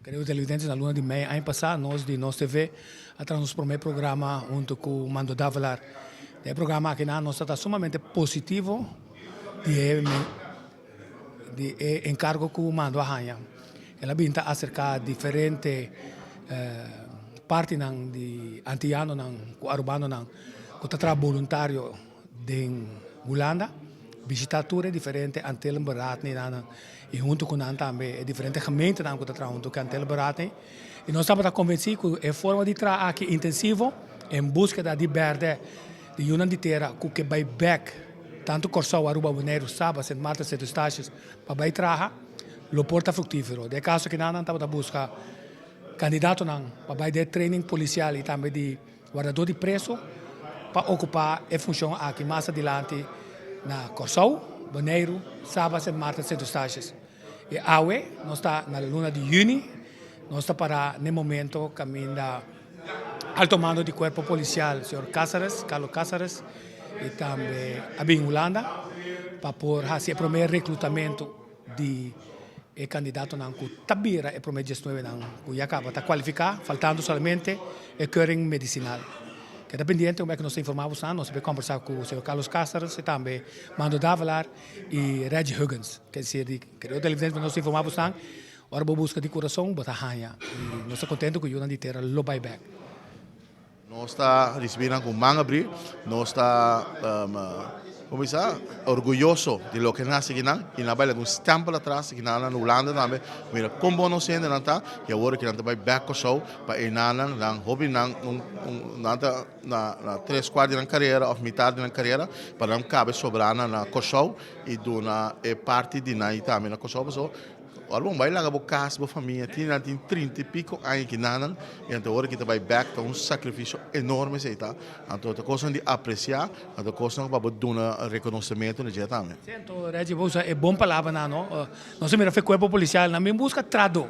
Querido televidentes, na luna di mei aña pasá nos di Nos TV a traha nos promé programa hunto ku Mando Davelaar. Den e programa akinan nos ta ta sumamente positivo di e di e enkargo ku Mando a haña. El a bin ta aserká diferente partinan di antianonan ku arubanonan ku ta traha boluntario den Hulanda, bishitá tur e diferente antelenberaadnan i huntu ku nan tambe e diferente gemeentenan ku ta traha huntu ku e antelenberaadnan. I nos tabata konvensí ku e forma di traha aki intensivo en búskeda di bèrdè di yunan di tera ku ke bai bèk tantu Kòrsou, Aruba, Boneiru, Saba, Sint Maarten, Sint Eustatius pa bai traha lo por ta fruktífero. Den e kaso kinan nan tabata buska kandidatonan pa bai den training polisial i tambe di wardadó di preso pa okupá e funshon aki mas adilanti na Kòrsou, Boneiru, Saba, Sint Maarten, Sint Eustatius. I awe nos ta na luna di yüni, nos ta pará n'e momento kaminda alto mando di kuerpo polisial señor Cáceres, Carlos Cáceres, i tambe a bin Hulanda pa por hasi e promé reklutamentu di e kandidatonan ku ta bira e promé diesnuevenan ku ya kaba ta kualifiká, faltando solamente e keuring medisinal. Keda pendiente unda ku nos ta informá boso, nos ta bai kombersá ku señor Carlos Cáceres i tambe Mando Davelaar i Reggie Huggins. Ke desir di kerido televidente nos ta informá boso ora bo buska di kurason bo ta haña i nos ta kontento ku yunan di tera lo bai bèk. Nos ta risibí nan ku man abrí, nos ta komo bisa orguyoso di loke nan hasi akinan i nan a bai laga un stèmpel atras akinan na Hulanda tambe, mira kon bon nos hendenan ta i awor aki nan ta bai bèk Kòrsou pa enanan nan hopinan nan ta na tres kuart di nan karera òf mitar di nan karera pa nan kabe sobrá nan na Kòrsou i duna e parti di nan tambe na Kòrsou pasobra Ora bo bai laga bo kas, bo famia, tin nan tin trinta i piko aña ki nanan, i anto ora ki ta bai bek ta un sakrifisio enorme esei ta. Anto ta kosnan di apresiá, anto kosnan pa bo duna rekonosementu na dje tambe. Sí, anto Reggie bo usa e bon palabranan no. Nos a mira fe kuerpo polisial, nan bin buska trahadó,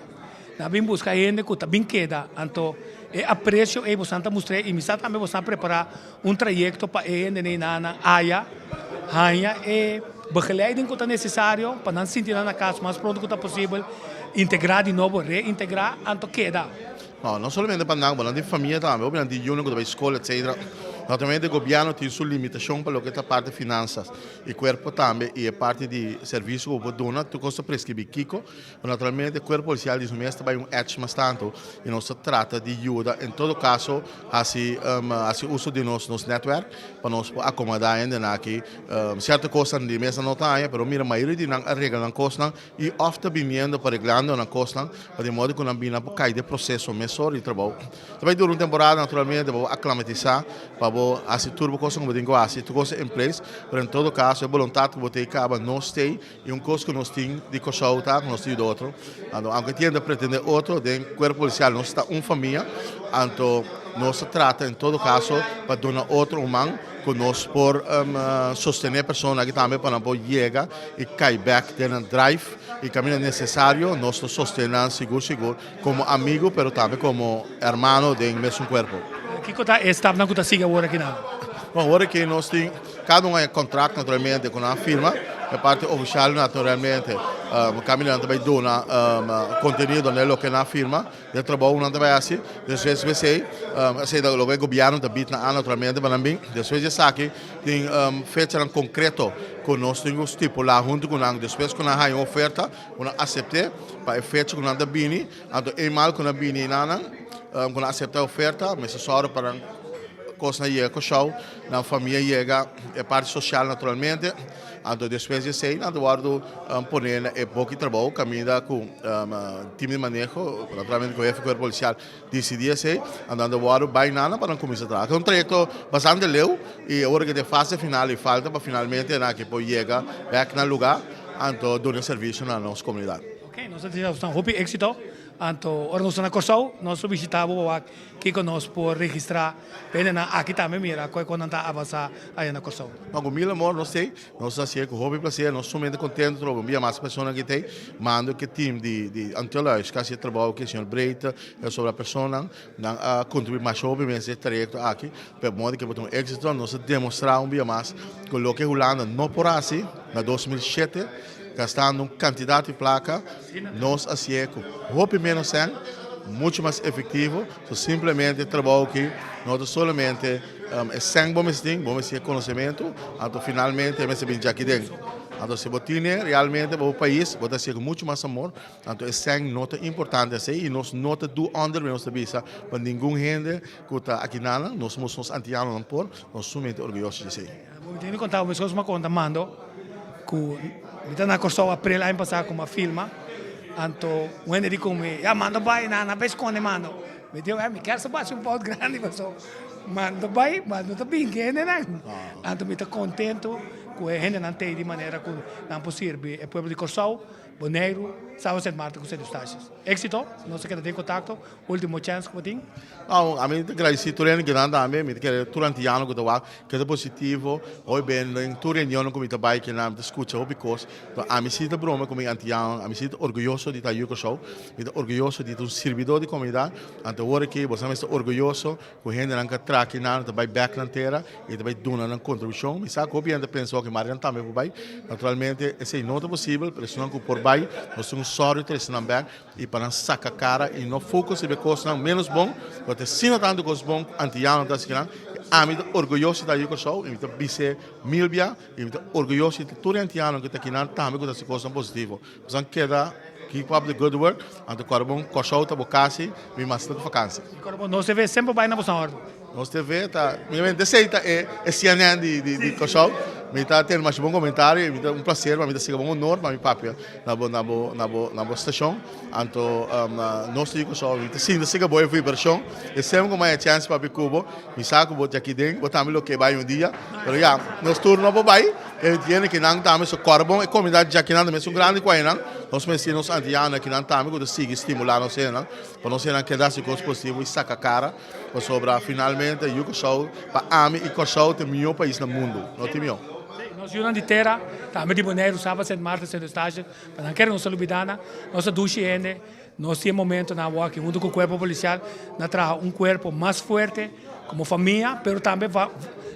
nan bin buska hende ku ta bin keda, anto e apresio ei bosan ta mustr'é i mi sa tambe bosan a prepará Un trayekto pa e hendenan nan haya haña e begeleiding ku ta nesesario pa nan sinti nan na kas mas pronto ku ta posibel, integrá di nobo, reintegrá, anto keda. No, no solamente pa nan, pa nan tin famia tambe, hopi nan tin yunan ku ta bai skol etcetera. Naturalmente gobièrnu tin su limitashon pa loke ta parti finansas i kuerpo tambe i e parti di servisio ku bo por duna, tur kos ta preskribí kiko. Pero naturalmente Cuerpo Policial di su mes ta bay un edge mas tanto y nos ta trata di yuda en todo caso haci haci uso di nos nos netwerk pa nos por acomoda hendenan aki. Cierto cosnan di mes nan no ta haña pero mira mayoria di nan a regla nan cosnan y of ta biniendo pa reglando nan cosnan pa di modo cu nan bini nan por cay den proceso mesora di trabou. Ta bay dura un temporada naturalmente pa bo aclamatisa pa bo haci tur bo cosnan cu bo tin cu haci tur cos in place pero en todo caso e boluntad cu bo tin caba no stay. I un kos ku nos tin di Kòrsou ta ku nos ta yuda otro. Anto aunke tin hende pretende otro, den kuerpo polisial nos ta un famia, anto nos ta trata en todo kaso pa duna otro un man ku nos por sostené persona aki tambe pa nan por yega i kai bèk den nan drive i kaminda nesesario nos ta sostené nan sigur sigur komo amigu pero tambe komo hermano den mesun kuerpo. Kiko ta e stapnan ku ta sigui awor aki nan? Bon, awor aki nos tin Kada un a e kontrakt naturalmente ku nan a firma, e parti ofishal naturalmente kaminda nan ta bai duna kontenido na e loke nan a firma, den trabou ku nan ta bai hasi. Despues di esei, esei ta loke e gobièrnu ta bit na a naturalmente pa nan bin. Despues di esaki tin fechanan konkreto ku nos tin ku stipulá huntu ku nan despues ku nan haña un oferta ku nan asept'é pa e fecha ku nan ta bini. Anto eenmaal ku nan bini einan ku nan aseptá e oferta mester sòru pa nan. Kosnan yega Kòrsou, nan famia yega, e parti sosial naturalmente, anto despues di esei nan ta wòrdu pone na e boki trabou kaminda ku tim di maneho, naturalmente ku hefe kuerpo polisial disidí esei, anto nan ta wòrdu bai nan pa nan kuminsá traha. Ta un trayekto bastante leu i ora ku ta e fase final i falta pa finalmente nan aki por yega bèk nan lugá anto duna servisio na nos komunidat. Ok, nos ta desea boso hopi éksito. Anto ora nos ta na Kòrsou nos lo bishitá bo pa wak Kiko nos por registrá pa hendenan aki tambe mira koe kon nan ta avansá aya na Kòrsou? Ma ku mil amor nos tei, nos ta hasié ku hopi plaser, nos sumamente kontentu trobe un bia mas persona ki tei, mando ku e team di di Antilhuis ku a hasi e trabou aki, señor Breite i sobra personanan, nan a kontribuí masha hopi mes den e trayekto aki, pa modo ke por ta un éksito, nos a demostrá un bia mas ku loke Hulanda no por hasi na 2007, gastando un kantidat di plaka, Nos hasié ku hopi ménos sèn, muchu mas efektivo. So simplemente e trabou aki no ta solamente e sèn bo mester tin, bo mester tin e konosementu, anto finalmente e mester bin djaki den. Anto si bo tine realmente pa bo pais, bo ta hasié ku muchu mas amor, anto e sèn no ta importante asei i nos no ta do under, nos ta bisa pa ningun hende ku ta akinanan, nos mustra nos antianonan por, nos sumamente orguyoso di esei. Bo tin di konta bo meskos mi a konta Mando ku mi ta na Kòrsou aprel aña pasá ku mi a filma anto un hende di ku mi ya Mando bai nan a bai skonde Mando mi di mi kier sa basi un fout grandi paso Mando bai mas no ta bin ku e hendenan anto mi ta kontento ku e hendenan tei di manera ku nan por sirbi e pueblo di Kòrsou, Boneiru, Saba Sint Maarten ku Sint Eustatius. Éksito, nos ta keda den kontakto. Ultimo chèns ku bo tin. No, ami ta gradisí tur hende ku nan tambe. Mi ta kere tur antiano ku ta wak keda positivo. Hopi ben den tur reunionnan ku mi ta bai kinan mi ta skucha hopi kos. Pero ami si ta broma ku mi antianonan. Ami si ta orguyoso di ta yu Kòrsou. Mi ta orguyoso di ta un sirbidó di komunidat. Anto awor aki boso mester orguyoso ku hendenan ku a traha kinan ta bai bèk nan tera i ta bai duna nan kontribushon. Mi sa ku hopi hende ta pensa oke Marian tambe por bai. Naturalmente esei no ta posibel, pero esunnan ku por bai nos tin un sòru trese nan bèk. I pa nan saka kara i no focus riba e kosnan menos bon, pero ta asina tantu kos bon ku antiano ta hasi kinan, i ami ta orguyoso di ta yu Kòrsou i mi ta bis'é mil bia i mi ta orguyoso di tur e antiano ku ta kinan tambe ku ta hasi kosnan positivo. Pasobra nan keda keep up the good work, anto kòrda bon Kòrsou ta bo kas i mi mas ta ku fakansi. I kòrda bon nos TV semper bai na boso òrdu. Nos TV ta, mi mente esei ta e CNN di Kòrsou. Mi ta tene masha bon komentario i mi ta un plaser pa mi ta siga bon honor pa mi papia na bo na bo na bo na bo stashon. Anto nos ta yu Kòrsou mi ta sinti siga bo e vibrashon e semper ku mi haña chèns papia ku bo mi sa ku bo djaki den bo tambe lo ke bai un dia pero ya nos tur no por bai e entiende ke nan tambe so kòrda bon e komunidat djaki nan ta mesun grandi ku ayenan nos mester nos antiano akinan tambe ku ta sigui stimulá nos hendenan pa nos hendenan keda hasi kos positivo i saka kara. Pasobra finalmente yu Kòrsou pa ami i Kòrsou ta e mihó pais na mundu, no tin mihó. Sí, nos yunan di tera, tambe di Boneiru, Saba, Sint Maarten, Sint Eustatius, pa nan kere nos ta lubidá nan, nos ta dushi hende, nos tin e momentonan awor aki huntu ku kuerpo polisial na traha un kuerpo mas fuerte komo famia, pero tambe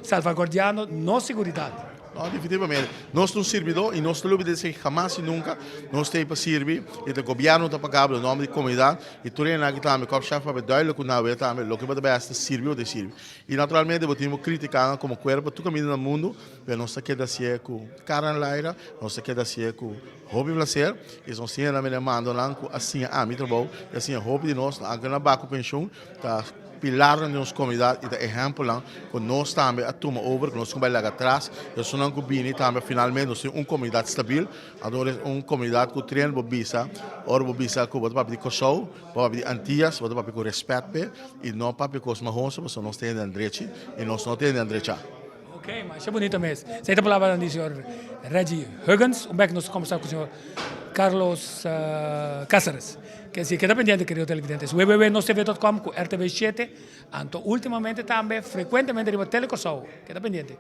salvaguardiando nos seguridat. No, definitivamente. Nos ta un sirbidó i nos ta lubidá esei hamas i nunka. Nos ta ei pa sirbi i ta gobièrnu ta pagá bo den nòmber di komunidat i tur hende aki tambe Korpschef papia duidelijk ku nan wet tambe loke bo ta bai hasi ta sirbi bo ta sirbi. I naturalmente bo tin bo kritikanan komo kuerpo tur kaminda na mundu, pero nos ta keda hasié ku kara na laira, nos ta keda hasié ku hopi plaser i nos tin hende tambe den mandonan ku a siña ami trabou i a siña hopi di nos, anke nan a bak ku penshun ta. Pilarnan di nos komunidat i ta ehèmpelnan ku nos tambe a tuma over, ku nos tin ku bai laga atras. Esunnan ku bini tambe finalmente nos tin un komunidat stabil, anto ora un komunidat ku tren bo bisa, ora bo bisa ku bo ta papia di Kòrsou, bo papia di Antias, bo ta papia ku rèspèt p'e i no papia kos mahoso pasobra nos ta hende andrechi i nos no ta hende andrechá. Ok, masha bunito mes. Esei ta palabranan di señor Reggie Huggins. Un bek nos ta kombersá ku señor Carlos Cáceres. Ke si keda pendiente kerido televidentes, www.nostv.com ku RTV 7, anto ultimamente tambe frekuentemente riba Tele Kòrsou. Keda pendiente.